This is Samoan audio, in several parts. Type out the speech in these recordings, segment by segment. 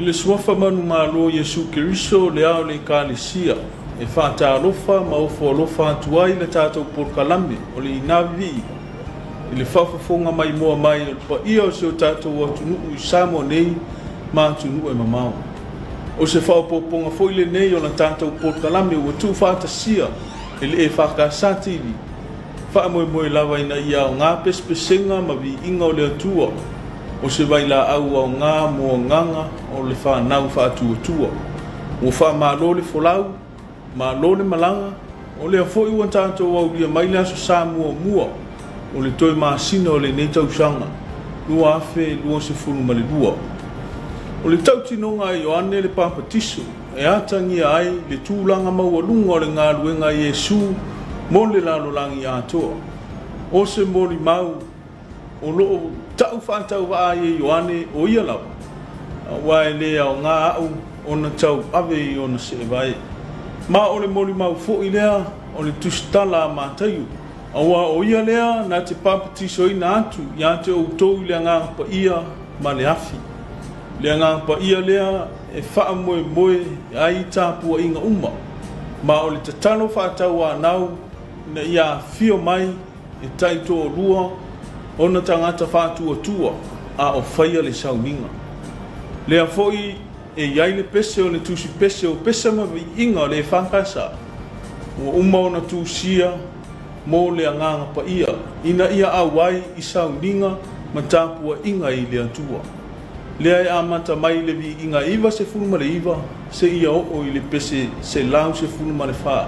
I le Suafa manumalo o Iesu Keriso, le Ao o le Ekalesia, e faatalofa ma ofo alofa atu ai le tatou polokalame o le Inā Viviiga i le faafofoga maimoa mai o le paia o si o tatou atunuu i Samoa nei ma atunuu e mamao. O se faaopoopoga foi lenei o la tatou polokalame ua tuufaatasia e le EFKS TV, Faamoemoe lava ina ia aoga pesepesega ma viiga o le Atua, o se vailaau aoga mo agaga o le fanau faatuatua. Ua faamalo le folau, malo le malaga, o lea foi ua tatou aulia mai le Aso Sa muamua o le toe masina o lenei tausaga 2022. O le tautinoga a Ioane le Papatiso, e atagia ai le tulaga maualuga o le galuega a Iesu mo le lalolagi atoa. O se molimau o lo o tau faatauvaa ai e Ioane o ia lava, aua e le aoga aʻu ona tau ave i ona seevae. Ma o le molimau foi lea o le tusitala a Mataio, aua o ia lea na te papatisoina atu ia te outou i le Agaga Paia ma le afi. Le Agaga Paia lea e faamoemoe ai i tapuaiga uma, ma o le tatalo faatauanau ina ia afifio mai e taitoalua ona tagata faatuatua a o faia le sauniga. Lea foi e i ai le pese o le tusi pese o pese ma viiga o le EFKS ua uma ona tusia mo le Agaga Paia ina ia auai i sauniga ma tapuaiga i le Atua. Lea e amata mai i le viiga 99 seia oo i le pese 114.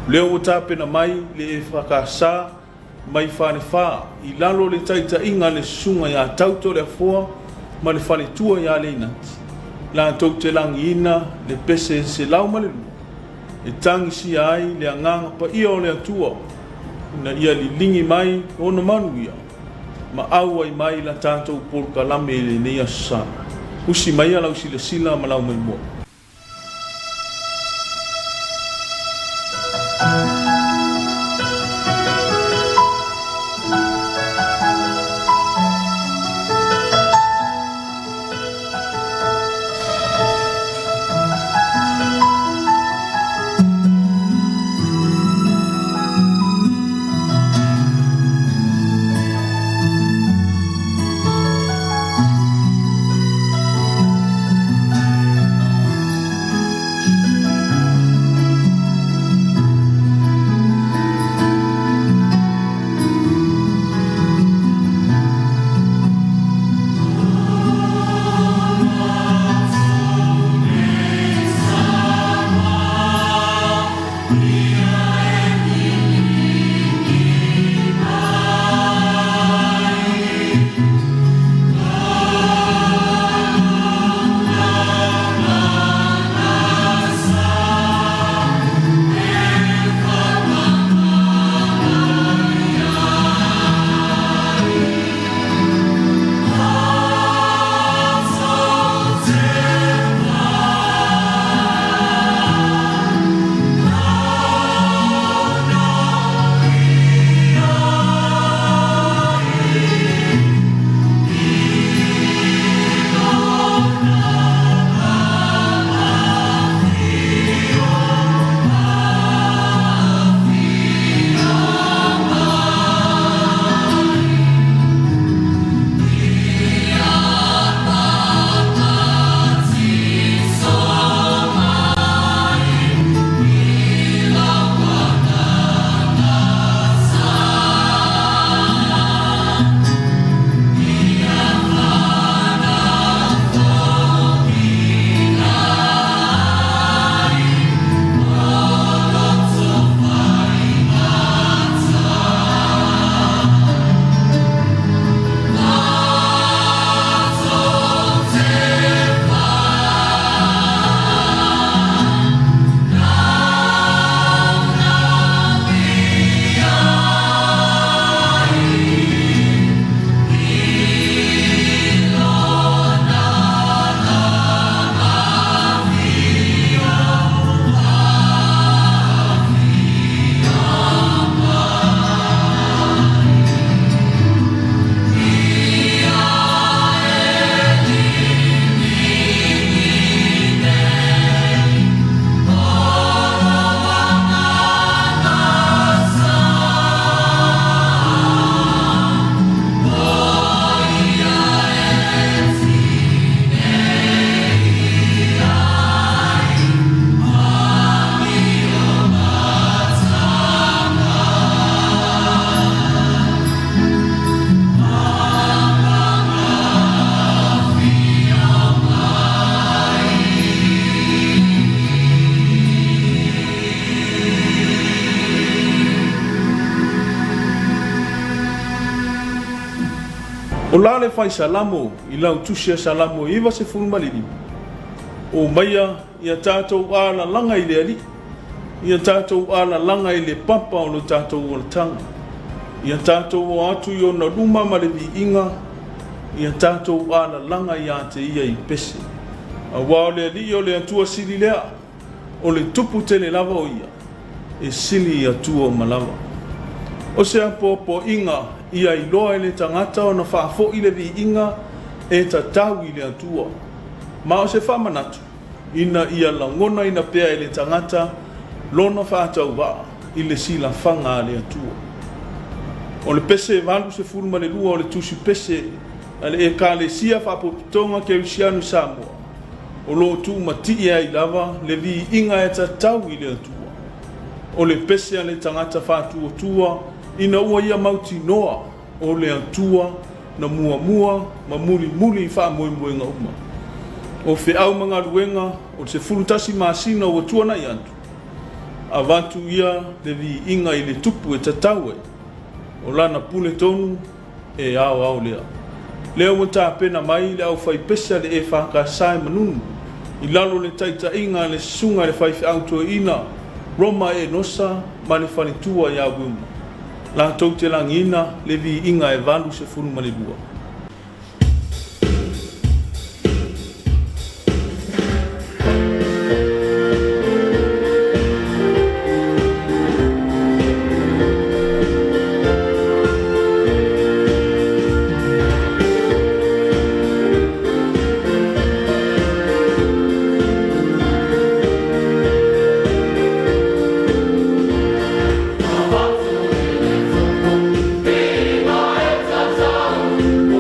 Lea ua tapena mai le EFKS mai Falefa i lalo o le taitaiga a le Susuga ia Tautoleafoa ma le faletua ia Leinati, latou te lagiina le pese 102 e tagisia ai le Agaga Paia o le Atua ina ia liligi mai ona manuia ma auai mai la tatou polokalame i lenei Aso Sa. Usi maia lau silasila ma lau maimoa. O la le fai Salamo i lau tusi a Salamo e 95, Omaia ia tatou alalaga i le Alii, ia tatou alalaga i le papa o lo tatou olataga, ia tatou o atu i ona luma ma le viiga, ia tatou alalaga ia te ia i pese. Aua o le Alii o le Atua sili lea. O le tupu tele lava o ia, e sili i atua uma lava. O se apoapoaiga ia iloa e le tagata ona faafoi le viiga e tatau i le Atua, ma o se faamanatu ina ia lagonaina pea e le tagata lona faatauvaa i le silafaga a le Atua. O le pese 82 o le Tusi Pese a le Ekalesia Faapotopotoga Kerisiano i Samoa, o lo o tuumatie ai lava le viiga e tatau i le Atua. O le pese a le tagata faatuatua ina ua ia mautinoa o le Atua na muamua ma mulimuli i faamoemoega uma. O feau ma galuega o le 11 masina ua tuanai atu, avatu ia le viiga i le Tupu e tatau ai, o lana pule tonu e aoao lea. Lea ua tapena mai le aufaipese a le EFKS e Manunu i lalo o le taitaiga a le Susuga i le Faifeau Toeaina Roma Enosa ma le faletua ia Wilma, latou te lagiina le viiga e 82. Avatu i le Tupu, viiga e tatau.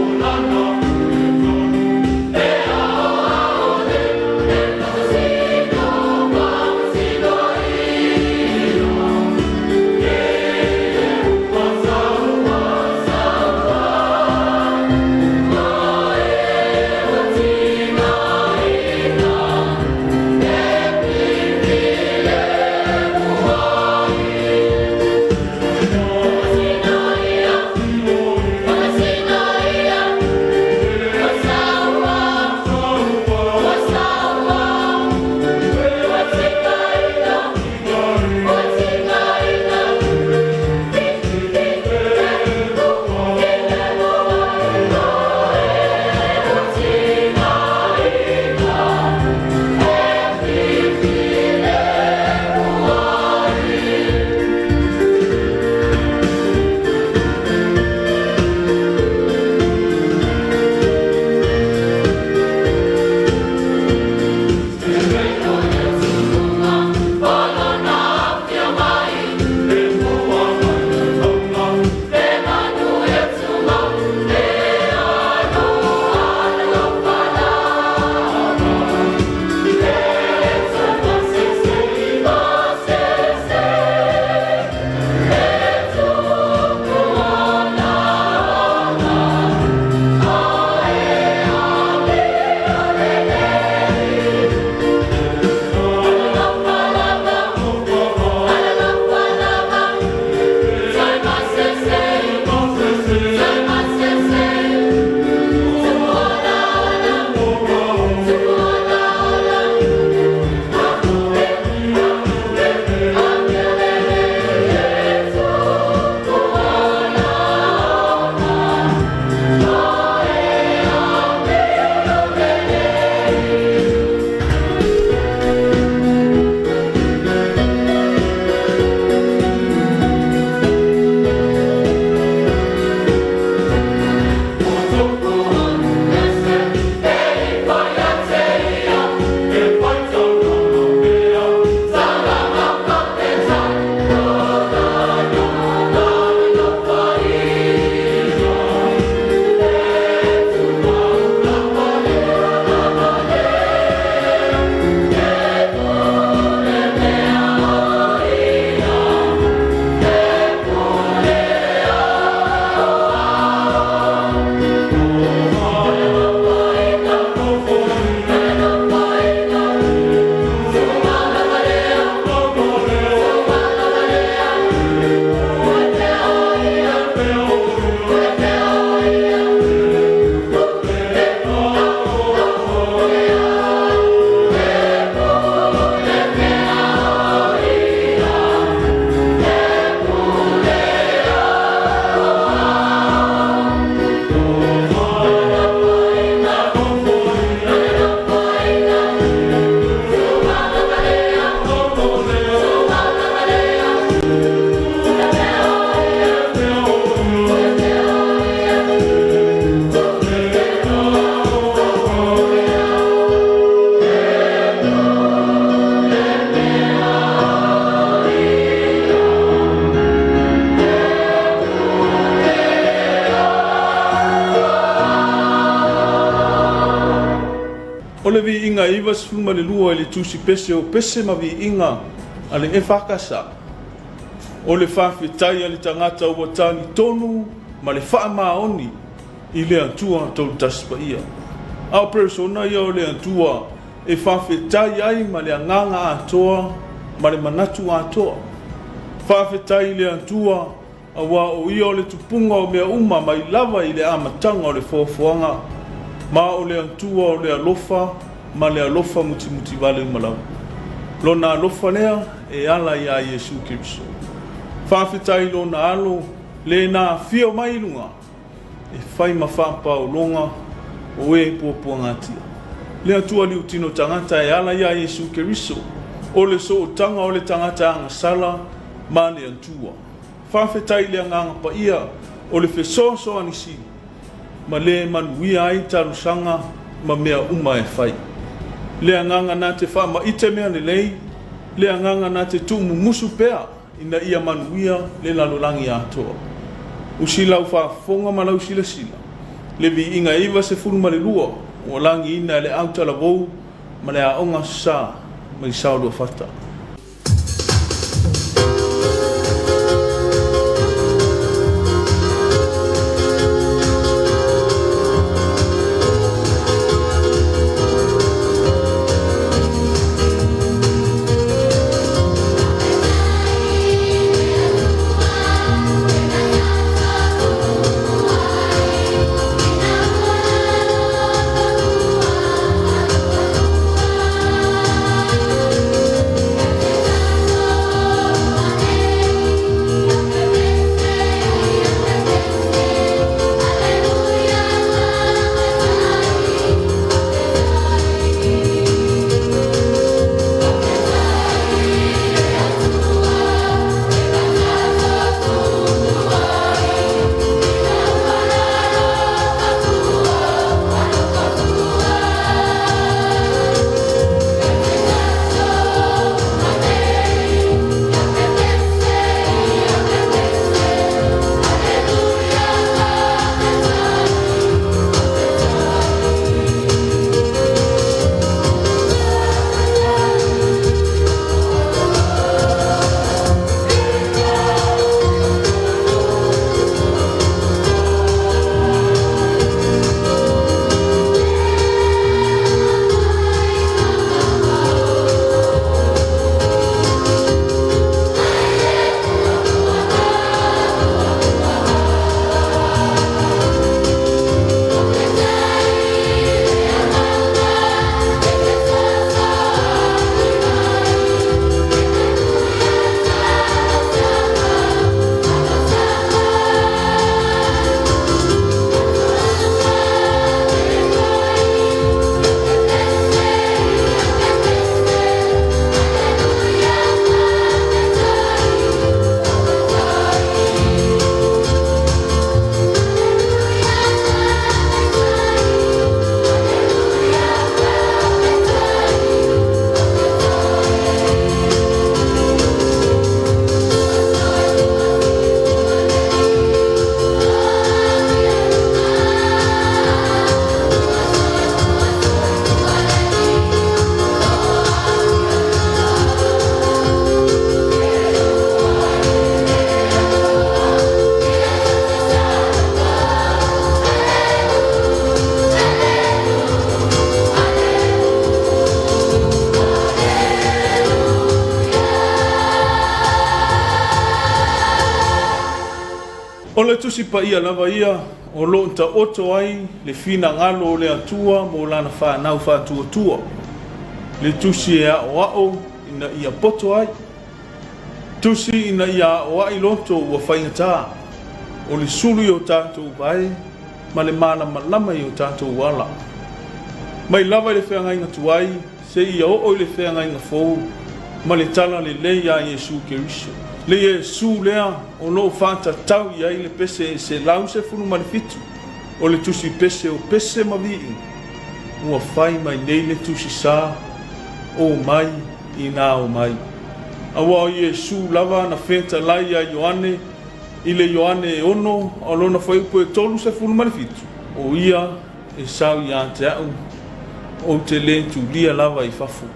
O le viiga e 92 i le Tusi Pese o Pese ma Viiga a le EFKS, o le faafetai a le tagata ua talitonu ma le faamaoni i le Atua Tolutasi Paia. A o persona ia o le Atua e faafetai ai ma le agaga atoa ma le manatu atoa. Faafetai i le Atua aua o Ia o le tupuga o mea uma mai lava i le amataga o le foafoaga, ma o le Atua o le alofa ma le alofa mutimutivale uma lava. Lona alofa lea e ala iā Iesu Keriso. Faafetai i Lona Alo le na afio mai i luga e fai ma faapaologa o e puapuagatia. Le Atua liutino tagata e ala iā Iesu Keriso, o le sootaga o le tagata agasala ma le Atua. Faafetai i le Agaga Paia o le fesoasoani sili ma le manuia ai talosaga ma mea uma e fai. Le Agaga na te faamaite mea lelei, le Agaga na te tuumumusu pea ina ia manuia le lalolagi atoa. Usi lau faafofoga ma lau silasila, le viiga e 92 ua lagiina e le autalavou ma le aoga sa mai Saoluafata. O le Tusi Paia lava ia o lo o taoto ai le finagalo o le Atua mo Lana fanau faatuatua, le Tusi e aoao ina ia poto ai, Tusi ina ia aoai loto ua faigata, o le sulu i o tatou vae ma le malamalama i o tatou ala. Mai lava i le feagaiga tuai seia oo i le feagaiga fou ma le tala lelei a Iesu Keriso. Le Iesu lea o lo o faatatau i ai le pese e 117 o le tusi pese o Pese ma Viiga, ua fai mai nei le tusi sa, O mai ina o mai. Aua o Iesu lava na fetalai ia Ioane i le Ioane e ono o lona fuaiupu e 37, o ia e sau ia te a'u Ou te le tulia lava i fafo.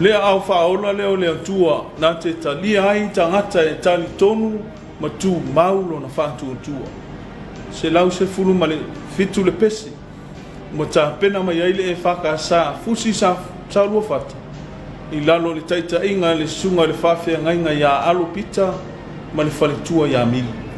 Le aao faaola lea o le Atua na te talia ai tagata e talitonu ma tumau lona faatuatua. 117 le pese ua tapena mai ai le EFKS a Fusi Saoluafata i lalo o le taitaiga a le Susuga i le Faafeagaiga ia Alo Pita ma le faletua ia Mili.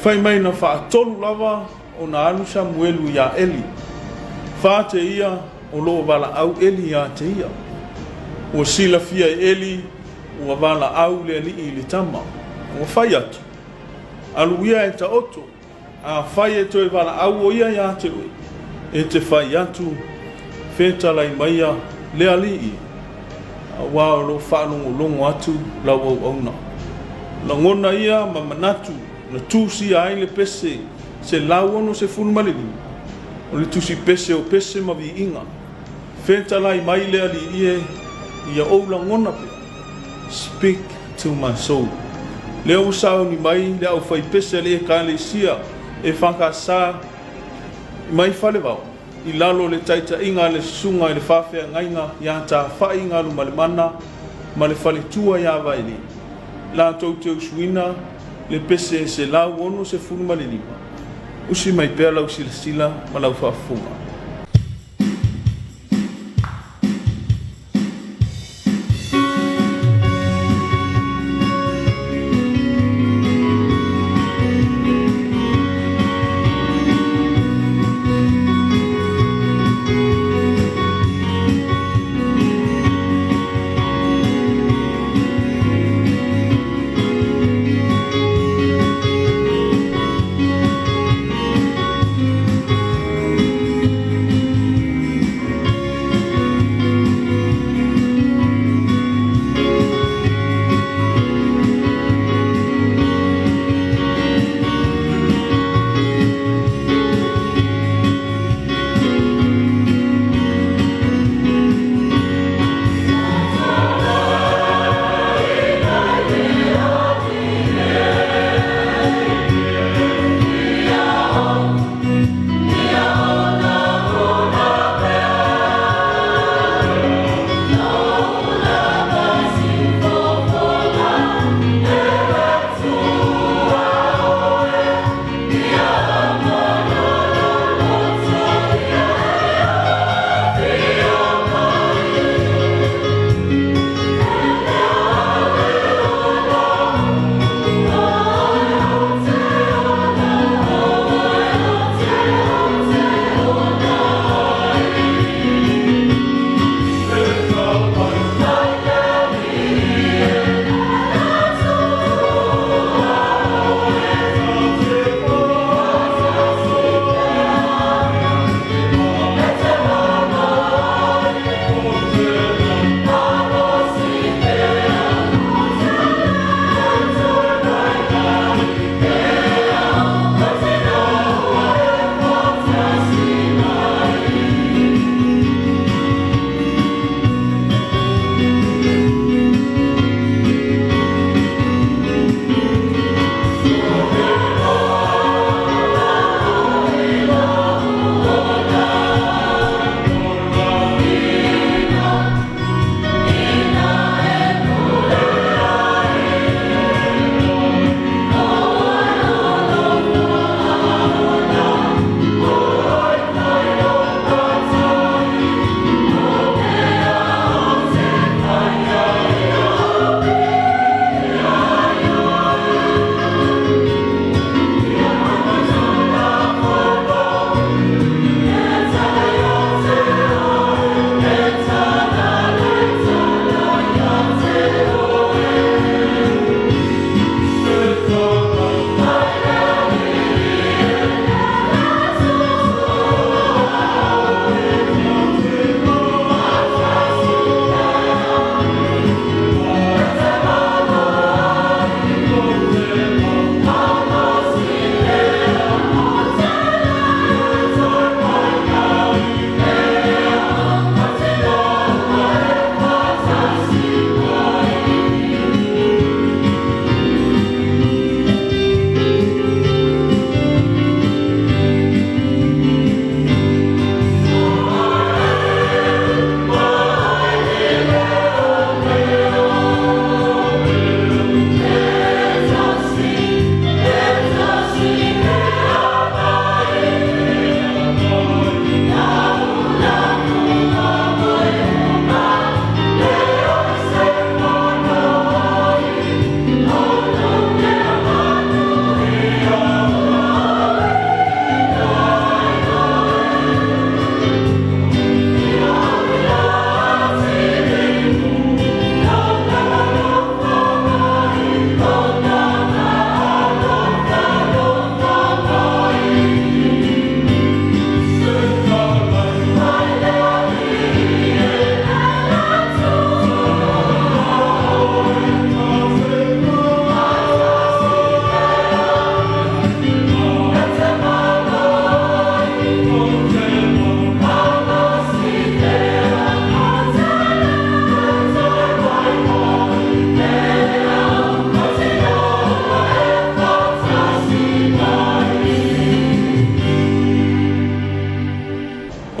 Fai mai na faatolu lava ona alu Samuelu iā Eli. Fate ia o lo o valaau Eli iā te ia. Ua silafia e Eli ua valaau le alii i le tama. Ua fai atu, Alu ia e taoto, afai e toe valaau o ia iā te oe, e te fai atu, Fetalai maia le alii, aua o lo o faalogologo atu lau auauna. Lagona ia ma manatu na tusia ai le pese 165, o le tusi pese o pese ma viiga. Fetalai mai le Alii e, ia ou lagona pea. Speak to my soul. Lea ua sauni mai le aufaipese a le Ekalesia EFKS mai Falevao i lalo o le taitaiga a le Susuga i le Faafeagaiga ia Tafai Galumalemana ma le Faletua ia Vaele, latou te usuina le pese 165. Usi mai pea lau silasila ma lau faafofoga.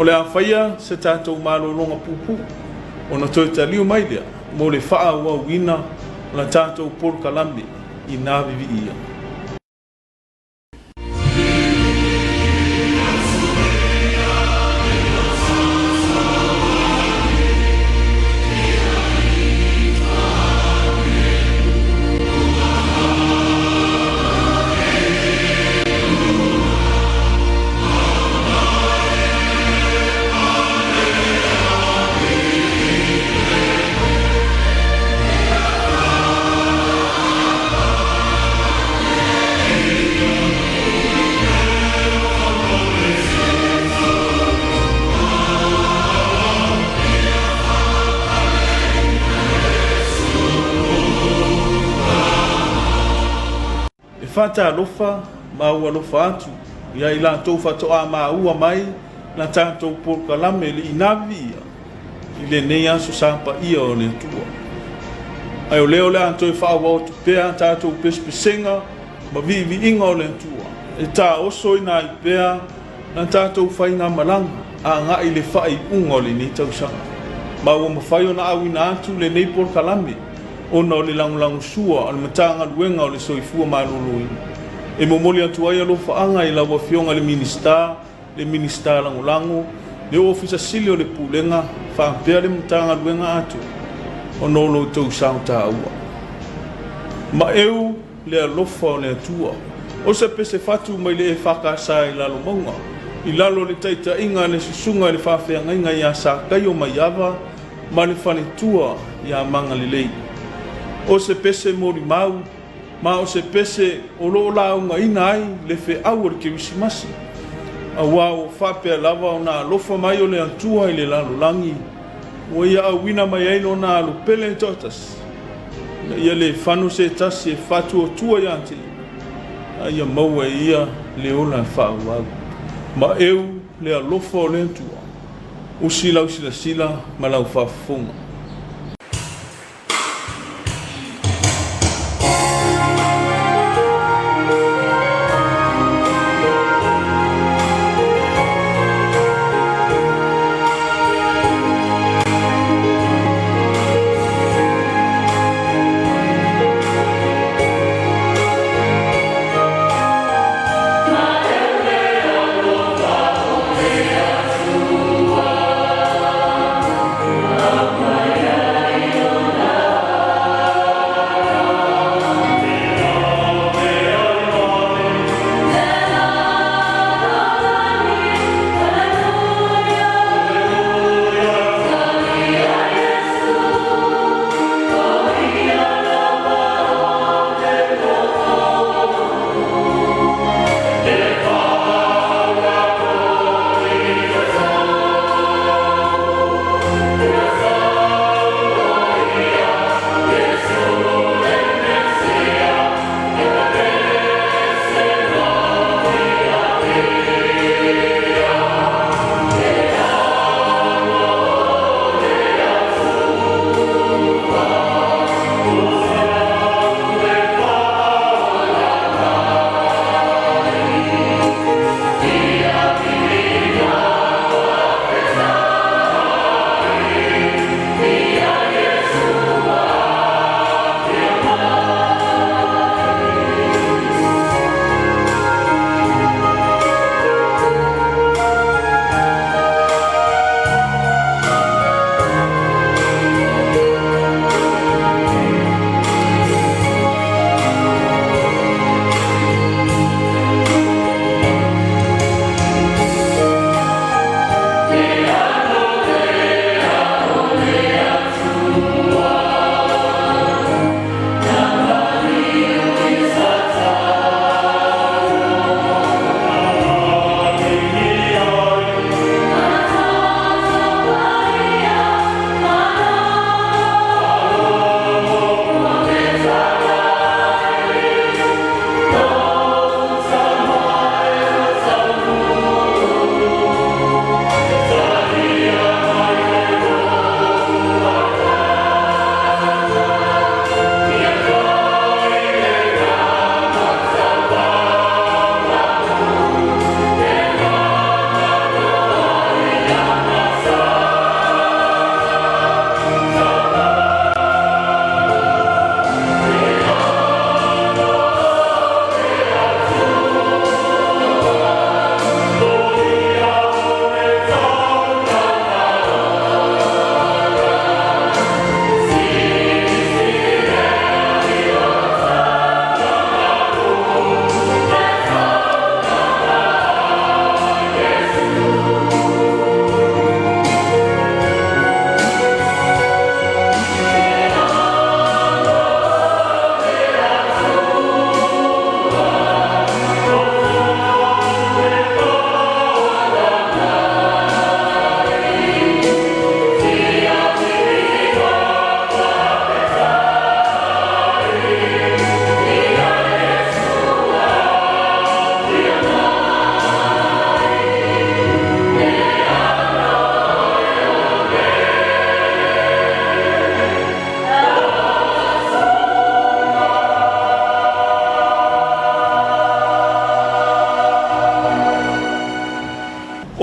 O le a faia se tatou malologa puupuu ona toe taliu mai lea mo le faaauauina o la tatou polokalame inā viviia. E faatalofa ma aualofa atu ia i latou faatoa maua mai la tatou polokalame le inavi ia i lenei aso sa paia o le Atua. Ae o lea o le a toe faaauau atu pea a tatou pesepesega ma viiviiga o le Atua e taosoina ai pea la tatou faigamalaga agai i le faaiuga o lenei tausaga. Ma ua mafai ona auina atu lenei polokalame ona o le lagolagosua a le Matagaluega o le Soifua Maloloina. E momoli atu ai alofaaga i lau Afioga i le Minisita, le Minisita Lagolago, le Ofisa Sili o le Pulega faapea le Matagaluega atoa ona o lo outou sao taua. Maeu le alofa o le Atua. O se pese fatu mai le EFKS i Lalomauga, i lalo o le taitaiga a le Susuga i le Faafeagaiga ia Sakaio Maiava ma le faletua ia Magalelei. O se pese molimau, ma o se pese o lo o laugaina ai le feau o le Kerisimasi, aua ua faapea lava ona alofa mai o le Atua i le lalolagi, ua Ia auina mai ai Lona Alo pele e toatasi, ina ia le fano se tasi e faatuatua ia te Ia, a ia maua e ia le ola faaauau. Maeu le alofa o le Atua. Usi lau silasila ma lau faafofoga.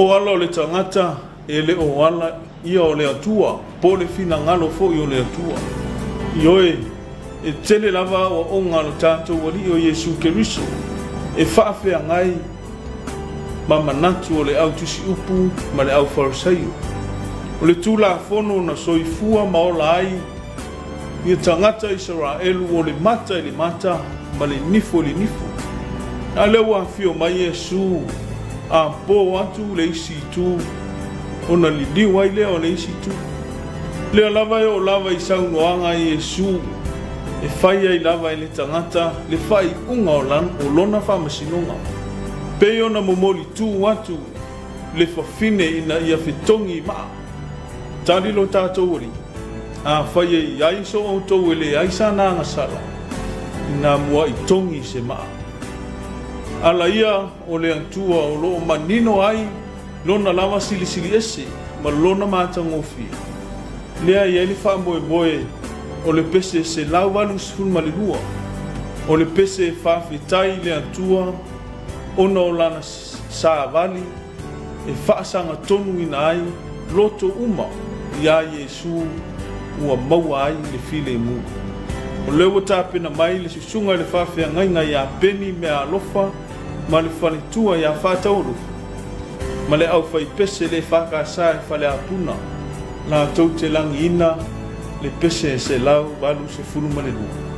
O ala o le tagata e le o ala ia o le Atua, po o le finagalo foi o le Atua. Ioe, e tele lava aoaoga a lo tatou Alii o Iesu Keriso e faafeagai ma manatu o le au tusiupu ma le au Farisaio. O le Tulafono na soifua ma ola ai ia tagata Isaraelu o le mata i le mata ma le nifo i le nifo. A lea ua afio mai Iesu a po atu le isi itu ona liliu ai lea o le isi itu. Lea lava e oo lava i saunoaga a Iesu e fai ai lava e le tagata le faaiuga o lona faamasinoga, pei ona momoli tu atu le fafine ina ia fetogi i maa. Tali lo tatou Alii, Afai e i ai so outou e leai sana agasala, ina mua'i togi se maa. Ala ia o le Atua o lo o manino ai Lona lava silisili ese ma lona matagofie. Lea e i ai le faamoemoe o le pese 182, o le pese e faafetai i le Atua ona o lana savali e faasagatonuina ai loto uma iā Iesu ua maua ai le filemu. O lea ua tapena mai le Susuga i le Faafeagaiga iā Peni Meaalofa ma le faletua iā Faataualofa ma le aufaipese le EFKS e Faleapuna latou te lagiina le pese 182.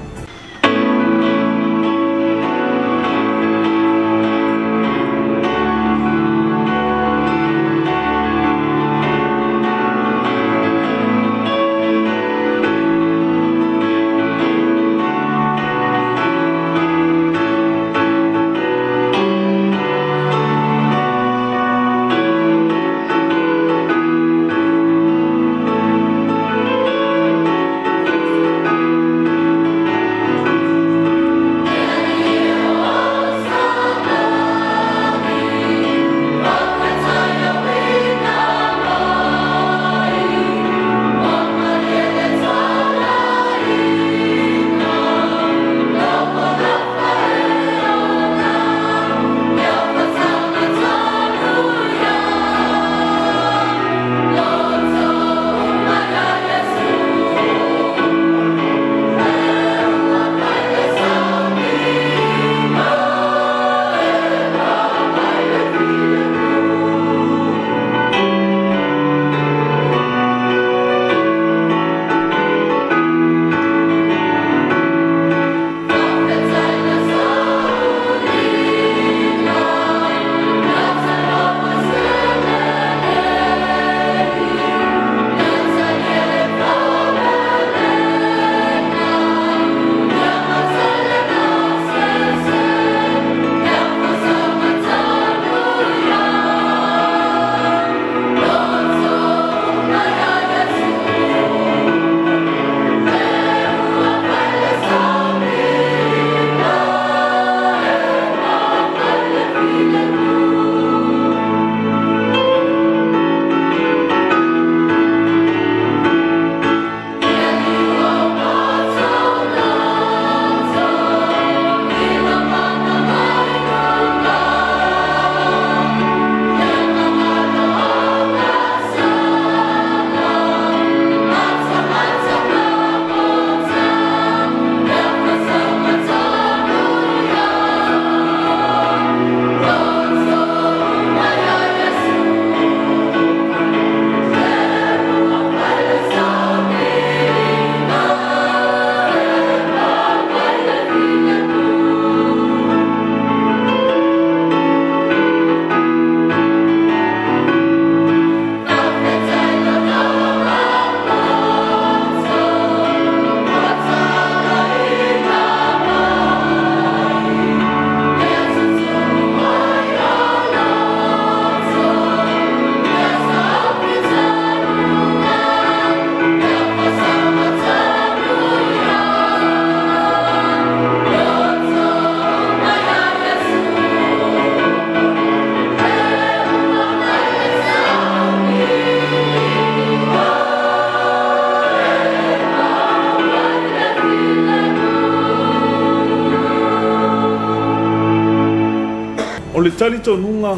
O le talitonuga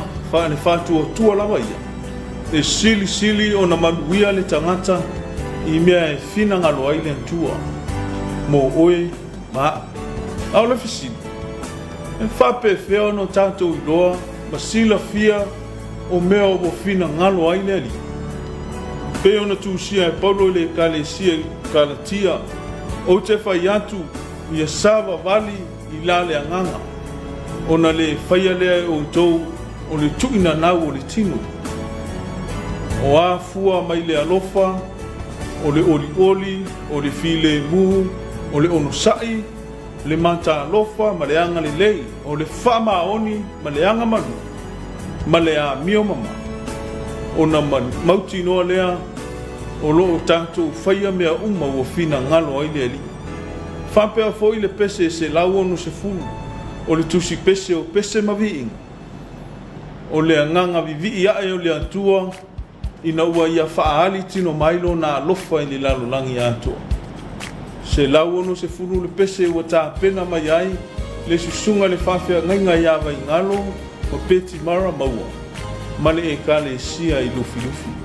le faatuatua lava ia, e silisili ona manuia le tagata i mea e finagalo ai le Atua mo oe ma a'u. A o le fesili, e faapefea ona tatou iloa ma silafia o mea ua finagalo ai le Alii? Pei ona tusia e Paulo i le Ekalesia i Kalatia, Ou te fai atu, ia savavali i la le agaga, ona le faia lea e outou o le tuuinanau o le tino. O a fua mai le alofa, o le olioli, o le filemu, o le onosai, le matalofa ma le agalelei, o le faamaoni ma le agamalu, ma le amio mama, ona mautinoa lea o lo o tatou faia mea uma ua finagalo ai le Alii. Faapea foi le pese 160 o le Tusi Pese o Pese ma Viiga, o le agaga vivii ae o le Atua ina ua Ia faaali tino mai Lona alofa i le lalolagi atoa. 160 le pese ua tapena mai ai le Susuga i le Faafeagaiga ia Vaigalo ma Petimara Maua ma le Ekalesia i Lufilufi.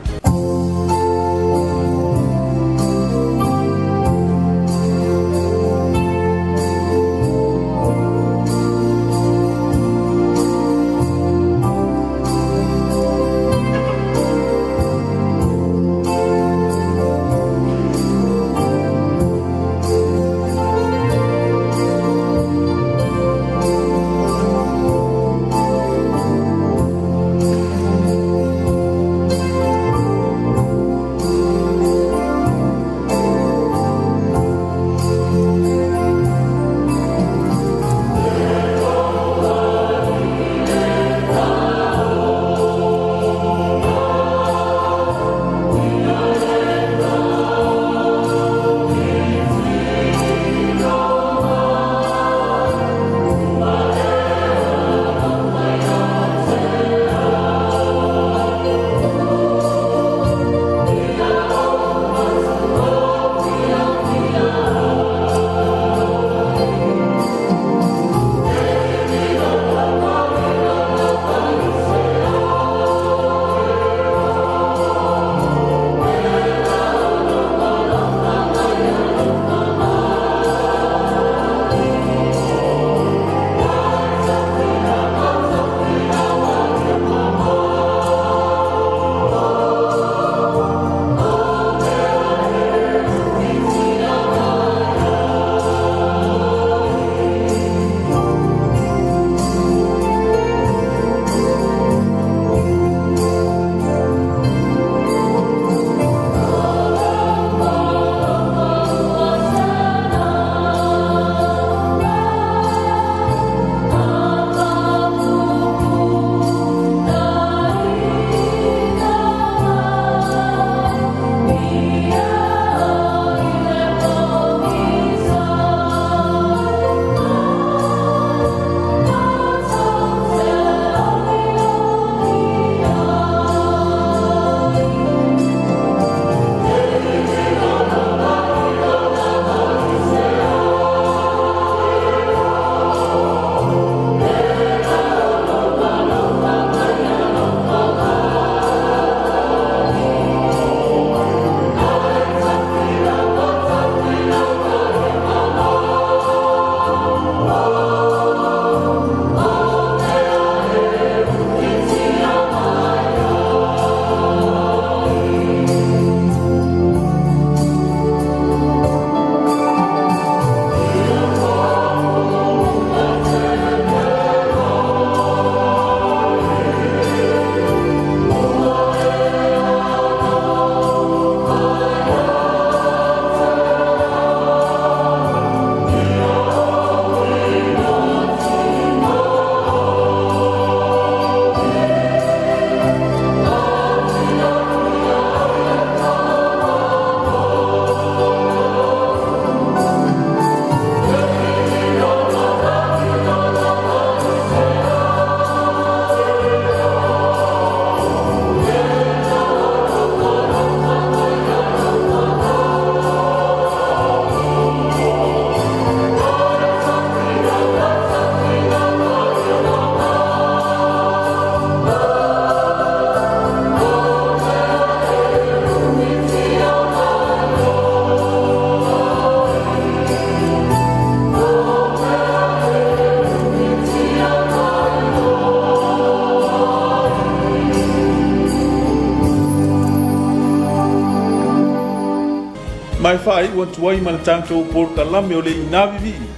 faaiu atu ai ma le tatou polokalame o le Inā Vivii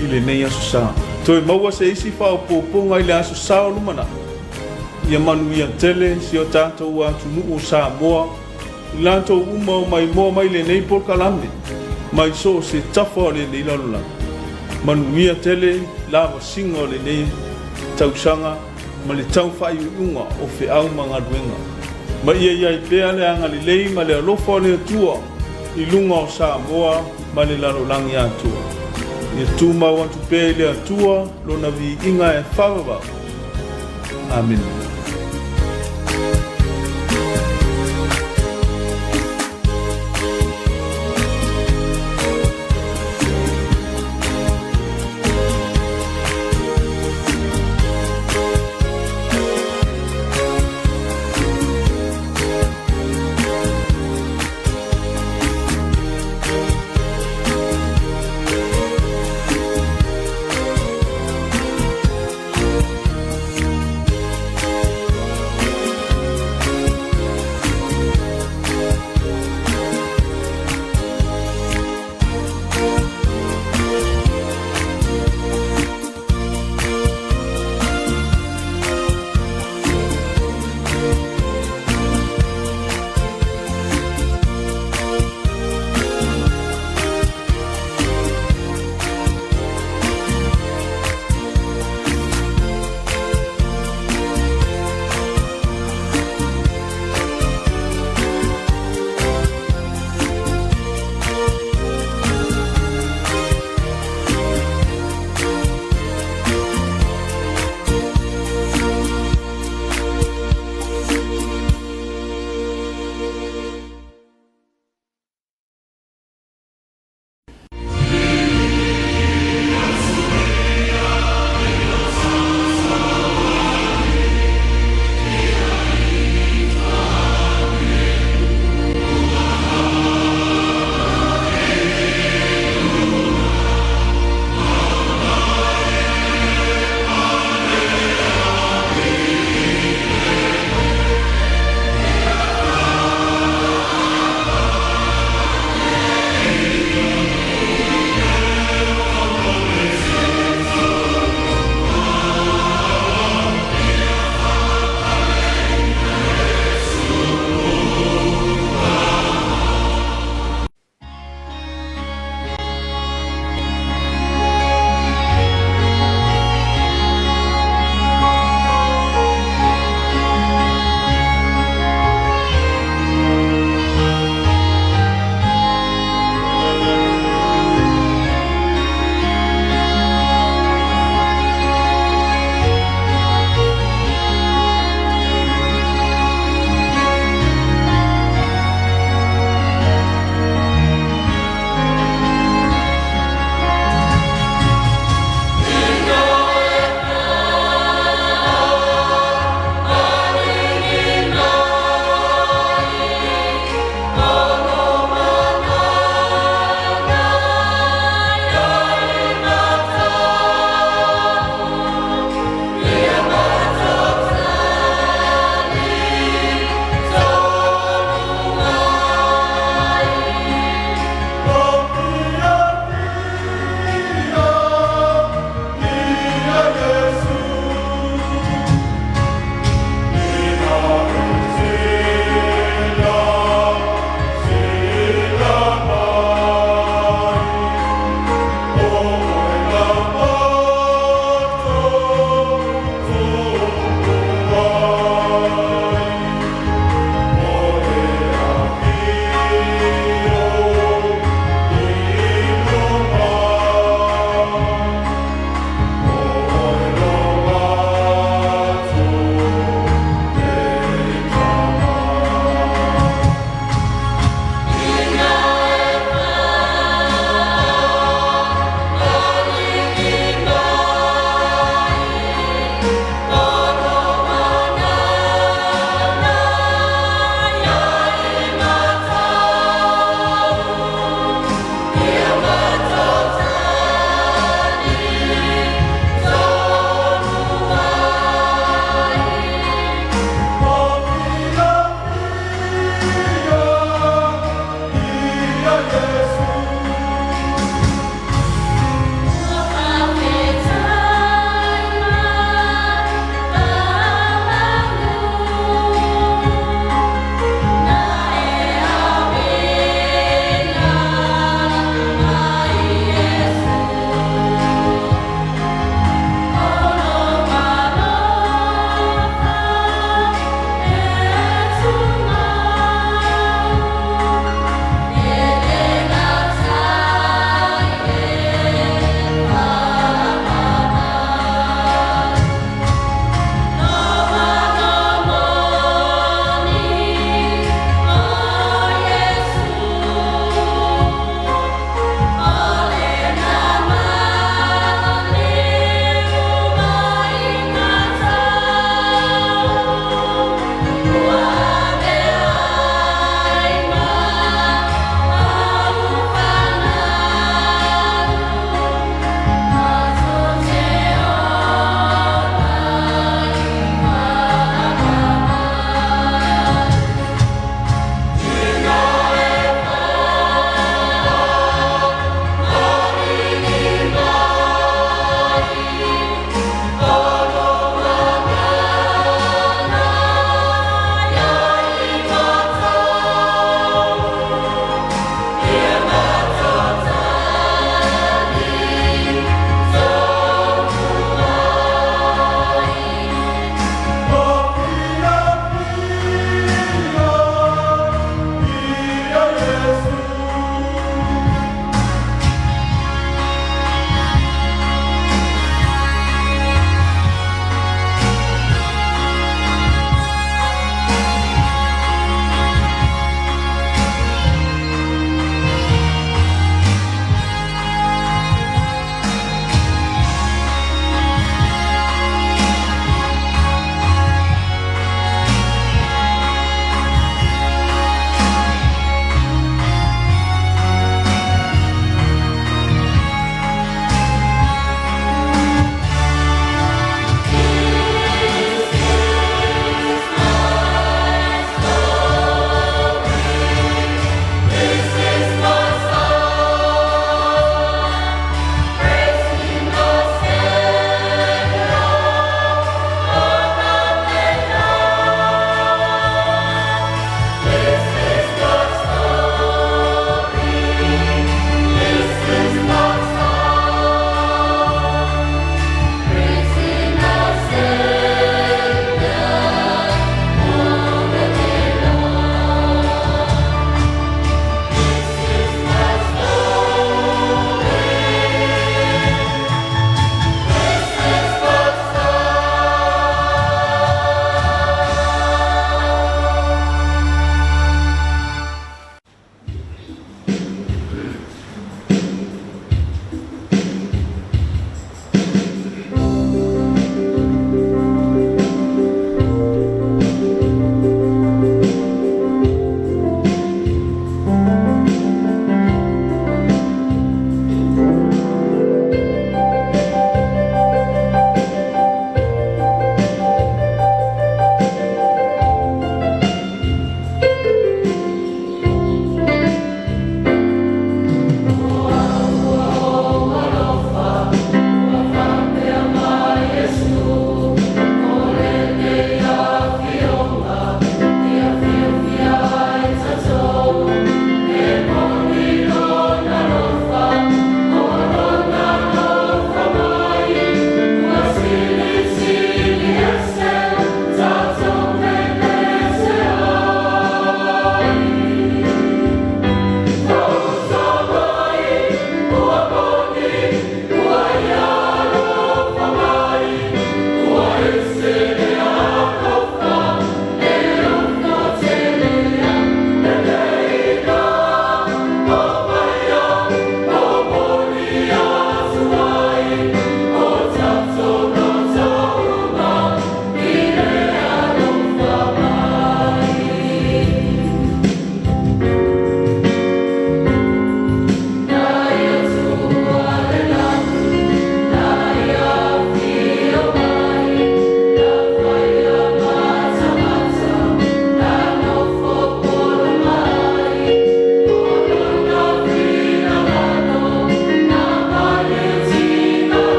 i lenei Aso Sa. Toe maua se isi faaopoopoga i le Aso Sa o lumanai. Ia manuia tele si o tatou atunuu o Samoa, i latou uma o maimoa mai lenei polokalame mai so o se tafa o lenei lalolagi. Manuia tele lavasiga o lenei tausaga ma le tau faaiuiuga o feau ma galuega. Ma ia i ai pea le agalelei ma le alofa o le Atua i luga o Samoa ma le lalolagi atoa. Ia tumau atu pea i le Atua Lona viiga e faavavau. Amene.